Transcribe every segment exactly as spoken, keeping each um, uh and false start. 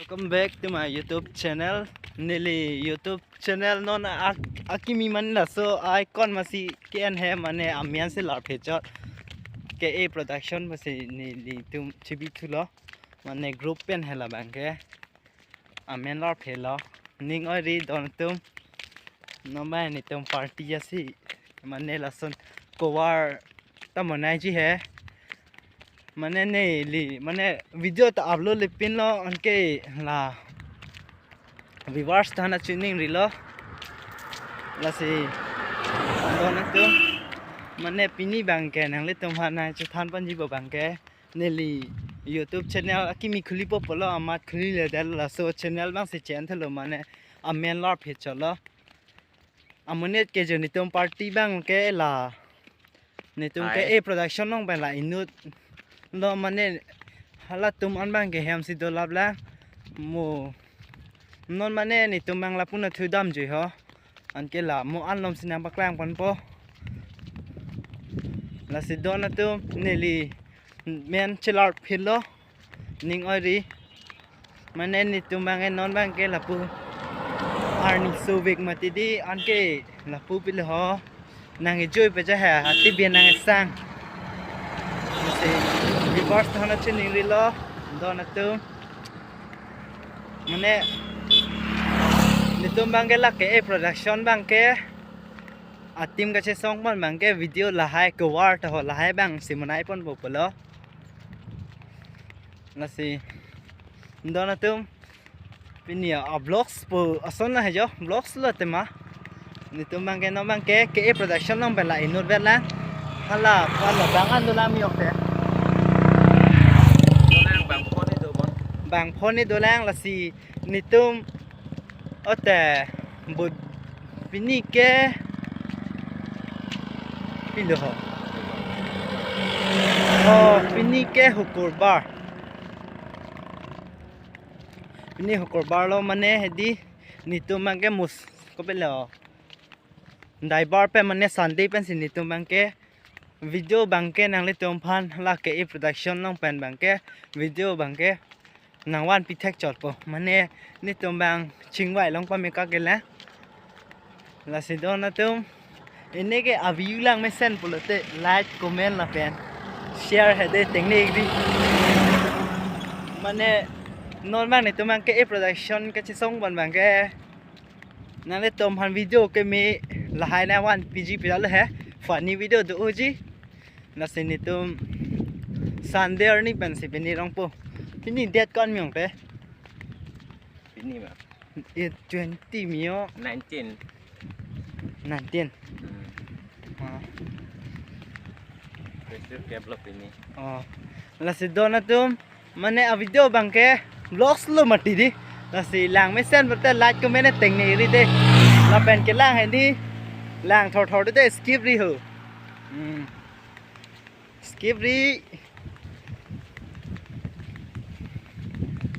Welcome back to my YouTube channel. Neli YouTube channel non ak akimi mane laso icon masi ke-en he mane amen si larphe chot. K A Production masi nelitum chibi thulo. Mane group pen he labang ke. Amen larphe lo. Ning oi ri don atum. Nomai netum party asi. Mane lason cover ta monai ji he. Mane neli, mane video ta upload le pinlo anke la viewers ta na chuning rilo. Lasi don atum. Mane pini bang ke nanglitum ha na chu than ponji bo bang ke. Neli YouTube channel akimi khulipo pulo amat khuli le del laso channel bang si chen thelo mane amen larphe chot lo. Amonit ke jo netum party bang ke la. Netum ke Hai. A Production along pen la inut lo mane halatum an bang ke hem si dolap la. Mo non mane netum bang lapu na thu dam jui ho. Anke la mo an lom si nangpaklang ponpo. Lasi don atum neli men chelarphe lo. Ning oi ri. Mane netum bang ke non bang ke lapu arni sovik mati di anke lapu pilo ho. Nang ejoi peja he hati bian nang esang. Masi viewers ta na chuning rilo don atum. Mane netum bang ke la K A Production bang ke a team kachesong pon bang ke video lahai cover ta ho lahai bang si monai ponpo pulo. Lasi don atum pini a vlogs po ason na he jo vlogs lo tema. Netum bang ke non bang ke K A Production along pen la inut vet la. Hala hala bang an dolang mi ok te. Dolang bang phone do bon. Bang phone dolang lasi netum ote bud pini ke pilo ho. Oh, pini ke hukurbar. Pini hukurbar lo mane hedi netum bang ke mus kopilo. Daibar pen mane Sunday pen si netum bang ke video bang ke nanglitum aphan la K A Production along pen bang ke video bang ke nangvan pi thek chotpo. Mane netum bang chingvai long pame ka ke la. Lasi don atum. Ini ke a view lang mesen pulote like, comment lapen share hede tengne igri. Mane non bang netum bang K A Production kachesong pon bang ke. Nanglitum aphan video keme lahai nangvan piji pira lo he. Funny video do uji. Lasi netum Sunday arni pen si pini rongpo. Pini date ko-an mi ong te? Pini ma. Eh, twenty mi o. Nineteen. Nineteen. Hmm. Ah. Pressure develop ini. Oh. Lasi don atum mane a video bang ke vlogs lo mati di. Lasi lang mesen berte like comment tengne ri de. Lapen ke lang hedi. Lang thor thor de skip ri ho. Hmm. Skip ri.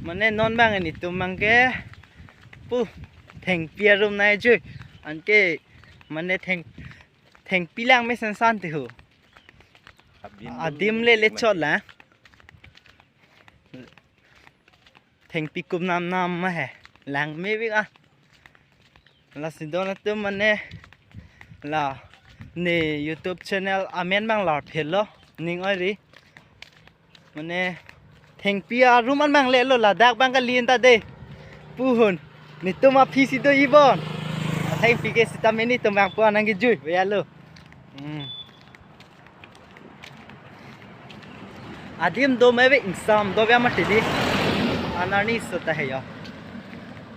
Mane non bang netum bang ke pu thengpi arum nai jui. Anke mane theng thengpi lang mesen san te ho. Abin Adim le le chot la. Thengpi kum nam nam ma he. Lang me bik a. Lasi don atum mane la ne YouTube channel amen bang larphe lo ning oi ri. Mane thengpi arum an bang le lo ladak bang kali anta de. Puhun netum aphi si do ibon. Thengpi ke sita meni tum bang pu anang ke jui ve alo. Hmm. Adim do mebe ingsam do bia mati di. Anarni sota he yo.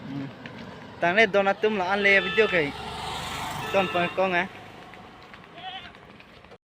Hmm. Tangne don atum la an le video ke. Ton pon kong eh.